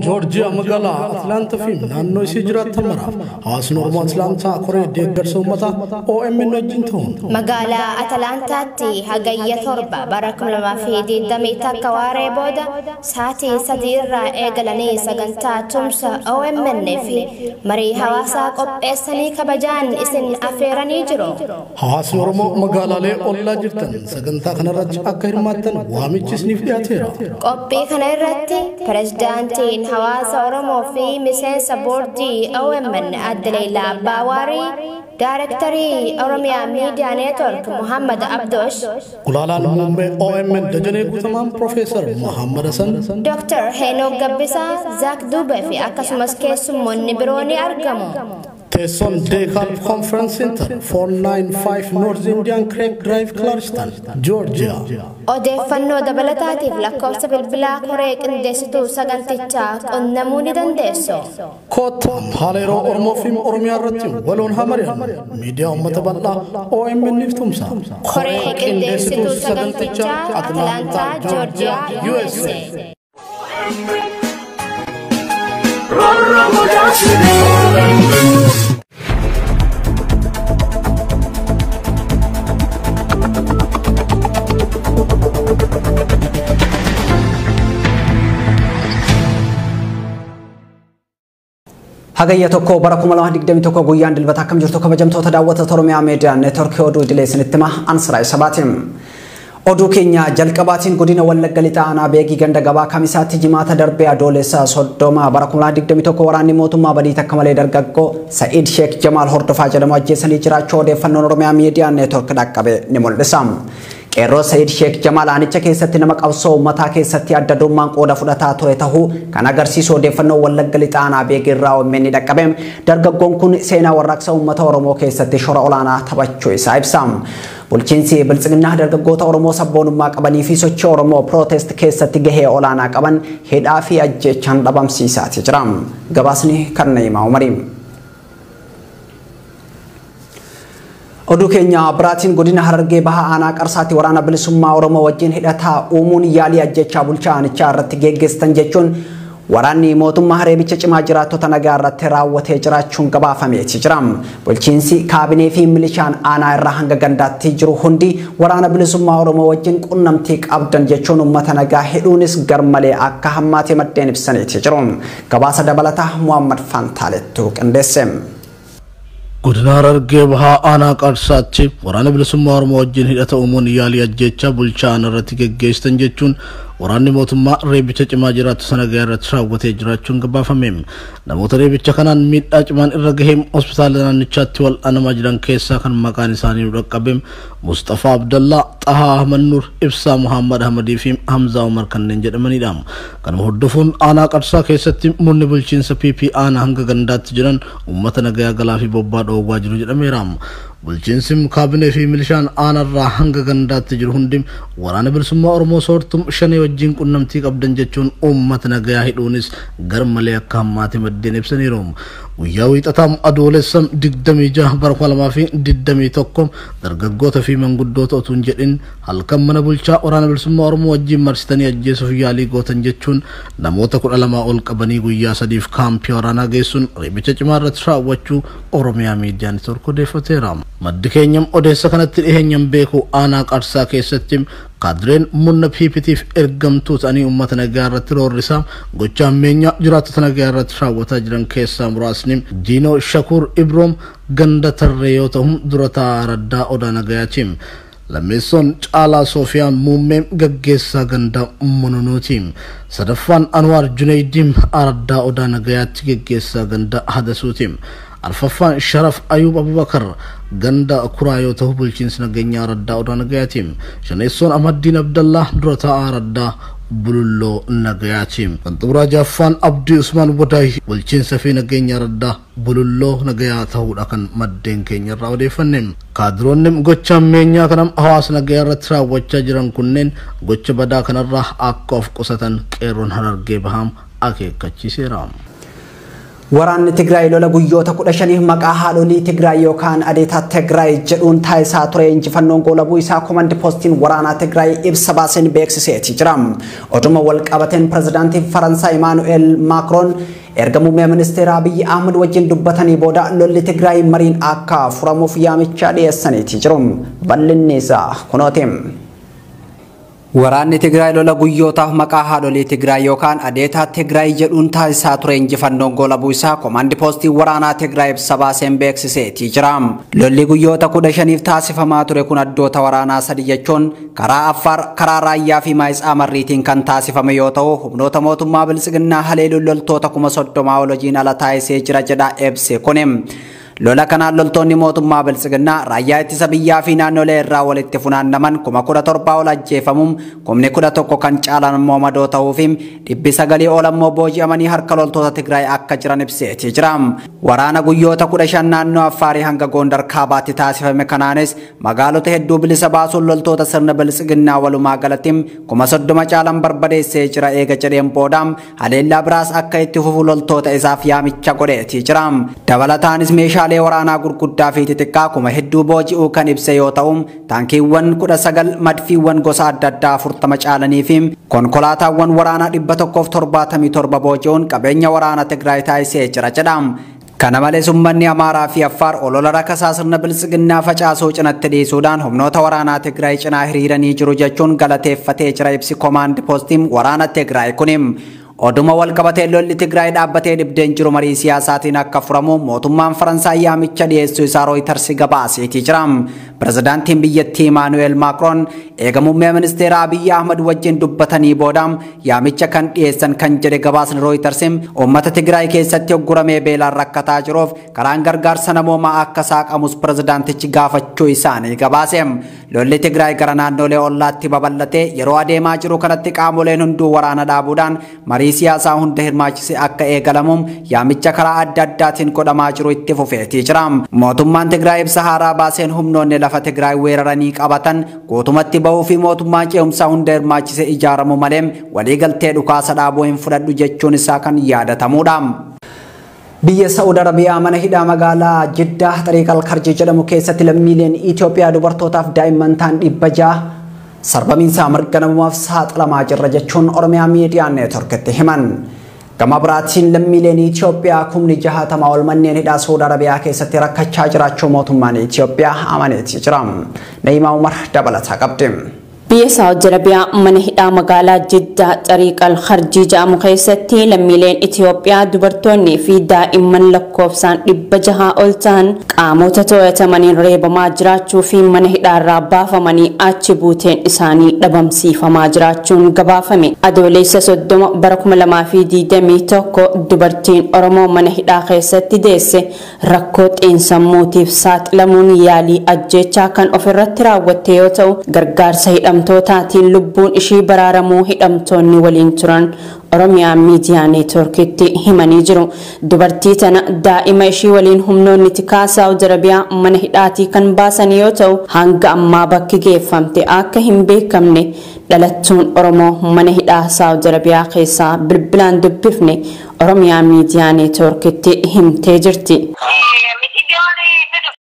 Joorjiyaa magaalaa Atlaantaa fi naannoo ishee jiraatan maraaf hawaasni Oromoo Atlaantaa koree deeggarsa uummataa OMN wajjin ta'uun magaalaa Atlaantaatti hagayya 7 bara 2021 waaree booda sa'aatii 3 irraa eegalanii sagantaa tumsa OMN fi marii hawaasaa qopheessanii kabajaan isin affeeranii jiru. Hawaasni Oromoo magaalaalee ollaa jirtan sagantaa kanarratti akka hirmaattan waamichi isiniif dhiyaateera. Qophii kana irratti pirezidaantiin hawaasa Oromoo fi miseensa boordii OMN Adde Leelaa Abbaawarii, Daarektarii Oromiyaa Miidiyaa Neetwork Muhammad Abdoosh, Gulaalaan muummee OMN Dajanee Guutamaan Profeesar Muhammad Hasan, Dr. Heenok Gabbisaa, Zaak Dubee fi akkasumas keessummoonni biroo ni argamu. Teessoon Dekalb Conference Center 495 North Indian Creek Drive, Clarkston, Georgia. Odeeffannoo dabalataatiif lakkoofsa bilbilaa koree qindeessituu sagantichaa qunnamuu ni dandeessu. Kottaa haala yeroo Oromoo fi Oromiyaa irratti waloon haa mari'annu. Miidiyaa uummata bal'aa OMN if tumsa. Koree qindeessituu sagantichaa Atlaantaa, Georgia, USA. Hagayya tokko bara 2021 guyyaan dilbata akkam jirtu kabajamtoota daawwattoota Oromiyaa Miidiyaa Neetworkii oduu idilee isinitti hima Ansiraa Sabaatiin. Oduu keenya jalqabaatiin godina Wallagga Lixaa aanaa Beegii ganda gabaa Kamisaatti jimaata darbee adoolessa 30 bara 2021 waraanni mootummaa badii takka malee dargaggoo Sa'iid Sheek Jamaal Hordofaa jedhamu ajjeesanii jiraachuu odeeffannoon Oromiyaa Miidiyaa Neetwork dhaqqabe ni mul'isa. Qeerroo Sa'iid Sheek Jamaal aanicha keessatti nama qabsoo uummataa keessatti adda durummaan qooda fudhataa ture tahuu kan agarsiisu odeeffannoo Wallagga Lixaa aanaa Beegii irraa OMN ni dhaqqabe. Dargaggoon kun seenaa warraaqsa uummata Oromoo keessatti shora olaanaa taphachuu isaa ibsa. Bulchiinsi Biltsiginnaa dargaggoota Oromoo sabboonummaa qabanii fi sochii Oromoo Pirootest keessatti gahee olaanaa qaban hidhaa fi ajjeechaan dhabamsiisaa jira. Gabaasni kan Na'imaa Umarii. Oduu keenya biraatiin godina Harargee Bahaa aanaa Qarsaatti waraana bilisummaa Oromoo wajjin hidhataa uumuun yaalii ajjechaa bulchaa aanichaa irratti geggeessan jechuun waraanni mootummaa reebicha cimaa jiraattota nagaa irratti raawwatee jiraachuun gabaafameeti jira. Bulchiinsi kaabinee fi milishaan aanaa irraa hanga gandaatti jiru hundi waraana bilisummaa Oromoo wajjin qunnamtii qabdan jechuun uummata nagaa hidhuunis garmalee akka hammaate maddeen ibsaniiti jiru. Gabaasa dabalataa Muhammad Fantalettu qindeesse. Godina Harargee Bahaa aanaa Qarsaatti waraana bilisummaa Oromoo wajjin hidhata uumuun yaalii ajjechaa bulchaa aanaa irratti geggeessan jechuun waraanni mootummaa reebicha cimaa jiraattota nagaa irratti raawwatee jiraachuun gabaafame. Namoota reebicha kanaan miidhaa cimaan irra gahee hospitaala naannichaatti wal'aanamaa jiran keessaa kan maqaan isaanii nu dhaqqabe Mustafaa Abdallaa, Xahaa Ahmad Nuur, Ibsaa Muhammad Ahmadii fi Hamzaa Umar kanneen jedhamanidha. Kanuma hordofuun aanaa Qarsaa keessatti murni bulchiinsa PP aanaa hanga gandaatti jiran uummata nagayaa galaa fi bobbaa dhoowwaa jiru jedhameera. Bulchiinsi kaabinee fi milishaan aanarraa hanga gandaatti jiru hundi waraana bilisummaa Oromoo soortum shanee wajjin qunnamtii qabdan jechuun uummata nagayaa hidhuunis garmalee akka hammaate maddeen ibsaniiru. Guyyaa wiixataa adoolessa 26 bara 2021 dargaggoota fi manguddoota utuu hin jedhin halkan mana bulchaa waraana bilisummaa Oromoo wajjin marsitanii ajjeesuuf yaalii gootan jechuun namoota 12 ol qabanii guyyaa 3f kaampii waraanaa geessuun reebicha cimaa irratti raawwachuu Oromiyaa Miidiyaa Neetwork odeeffateera. Maddi keenyam odeessa kanatti dhiheenyam beeku aanaa Qarsaa keessatti kaadireen murna PPTif ergamtuu ta'anii uummata nagaa irratti roorrisaa gocha ammeenyaa jiraattota nagaa irratti raawwataa jiran keessaa muraasni Diinoo Shakuur Ibroom ganda tarree yoo ta'u dura taa'aa raddaa Odaa Nagayaati. Lammeessoon Caalaa Soofiyaan Muummee gaggeessaa ganda Mununuuti. Sadaffaan Anwaar Juneydiin araddaa Odaa Nagayaatti gaggeessaa ganda Hadasuuti. Arfaffaan Sharaf Ayub Abubakar ganda Kuraa yoo ta'u bulchiinsa nageenyaa araddaa Odaa Nagayaati. Shaneessoon Ahmaddiin Abdallaa dura taa'aa araddaa Bululloo Nagayaati. Kan xumuraa jaaffaan Abdii Usmaan Wadaay bulchiinsa fi nageenya araddaa Bululloo Nagayaa ta'uudha kan maddeen keenya irraa odeeffanne. Kaadiroonni gocha ammeenyaa kana hawaasa nagayaa irratti raawwachaa jiran kunneen gocha badaa kanarraa akka of qusatan qeerroon Harargee Bahaa akeekkachiiseera. Waraanni Tigraay lola guyyoota 15 maqaa haadholii Tigraay yookaan adeetaa Tigraay jedhuun taasisaa ture injifannoon goolabuu isaa komandi poostiin waraanaa Tigraay ibsa baaseen beeksiseeti jira. Oduma wal qabateen pirezidaantiin Faransaay Imaanu'eel Maakroon erga muummee ministeera Abiyyi Ahmad wajjin dubbatanii booda lolli Tigraay mariin akka furamuuf yaamicha dhiyeessaniiti jiru. Bal'inni isaa kunooti. Waraanni Tigraay lola guyyootaaf maqaa haadholii Tigraay yookaan adeetaa Tigraay jedhuun taasisaa ture injifannoon goolabuu isaa komaandi poostii waraanaa Tigraay ibsa baaseen beeksiseetii jira. Lolli guyyoota 15 taasifamaa ture kun addoota waraanaa sadi jechuun karaa Affaar, karaa Raayyaa fi Maayis Amarriitiin kan taasifame yoo ta'u humnoota mootummaa Biltsiginnaa haleeluun loltoota 30,000 ol hojiin ala taasisee jira jedha ibsi kuni. Lola kanaan loltoonni mootummaa Biltsiginnaa raayyaa ittisa biyyaa fi naannolee irraa walitti funaannaman 17,000 ol ajjeefamuun 11,000 kan caalan immoo madoo ta'uu fi 900 ol ammoo booji'amanii harka loltoota Tigraay akka jiran ibseetii jira. Waraana guyyoota 15 naannoo Affaarii hanga Gondar Kaabaatti taasifame kanaanis magaalota hedduu bilisa baasuun loltoota sirna Biltsiginnaa walumaa galatti 30,000 caalan barbadeessee jira eega jedheen booda haleellaa biraas akka itti fufu loltoota isaaf yaamicha godheetii jira. Dabalataanis meeshaalee waraanaa gurguddaa fi xixiqqaa kuma hedduu booji'uu kan ibse yoo ta'u taankiiwwan 19 madfiiwwan gosa adda addaa 40 caalanii fi konkolaataawwan waraanaa 177 booji'uun qabeenya waraana Tigraay taasisee jira jedha. Kana malees uummanni Amaaraa fi Affaar olola rakasaa sirna Biltsiginnaa facaasuu cinatti dhiisuudhaan humnoota waraanaa Tigraay cinaa hiriiranii jiru jechuun galateeffatee jira ibsi komaand poostiin waraana Tigraay kuni. Oduma wal qabatee lolli Tigraay dhaabbatee dhibdeen jiru marii siyaasaatiin akka furamu mootummaan Faransaay yaamicha dhiyeessuu isaa Rooyiters gabaaseetii jira. Pirezidaantiin biyyattii Imaanu'eel Maakroon eega muummee ministeera Abiyyi Ahmad wajjin dubbatanii booda yaamicha kan dhiyeessan kan jedhe gabaasni Rooyiters uummata Tigraay keessatti hogguramee beelaan rakkataa jiruuf karaan gargaarsa namoomaa akka saaqamus pirezidaantichi gaafachuu isaanii gabaase. Lolli Tigraay gara naannolee ollaatti babal'atee yeroo adeemaa jiru kanatti qaamoleen hunduu waraana dhaabuudhaan marii siyaasaa hunda hirmaachise akka eegalamuun yaamicha karaa adda addaatiin godhamaa jiru itti fufeetii jira. Mootummaan Tigraay ibsa haaraa baaseen humnoonni lafa Tigraay weeraranii qabatan guutumatti bahuu fi mootummaan ce'umsaa hunda hirmaachise ijaaramu malee waliigaltee dhukaasa dhaabuu hin fudhadhu jechuun isaa kan yaadatamudha. Biyya Saa'ud Arabiyaa mana hidhaa magaalaa Jiddaa Xariiq Al-Karji jedhamu keessatti lammiileen Itoophiyaa dubartootaaf daa'imman ta'an 600 sarbamiinsa mirga namummaaf saaxilamaa jirra jechuun Oromiyaa Miidiyaa Neetworkitti himan. Gama biraatiin lammiileen Itoophiyaa 60,000 ol manneen hidhaa Saa'ud Arabiyaa keessatti rakkachaa jiraachuu mootummaan Itoophiyaa amaneetii jira. Na'imaa Umar dabalataa qabdi. Biyya Saa'ud Arabiyaa mana hidhaa magaalaa Jiddaa Xariiq Al-Kharjii jedhamu keessatti lammiileen Itoophiyaa dubartoonnii fi daa'imman lakkoofsaan 600 ol ta'an qaamota to'atamaniin reebamaa jiraachuu fi mana hidhaarraa baafamanii achi buuteen isaanii dhabamsiifamaa jiraachuun gabaafame. Adoolessa 30 bara 2021 dubartiin Oromoo mana hidhaa keessatti deesse rakkoo xiinsammuutiif saaxilamuun yaalii ajjeechaa kan ofirratti raawwatte yoo ta'u gargaarsa hidhamtootaatiin lubbuun ishii baraaramuu hidhamtoonni waliin turan Oromiyaa Miidiyaa Neetworkitti himanii jiru. Dubartii tana daa'ima ishii waliin humnoonni tikaa Saa'ud Arabiyaa mana hidhaatii kan baasan yoo ta'u hanga ammaa bakki geeffamte akka hin beekamne dhalattuun Oromoo mana hidhaa Saa'ud Arabiyaa keessaa bilbilaan dubbifne Oromiyaa Miidiyaa Neetworkitti himtee jirti.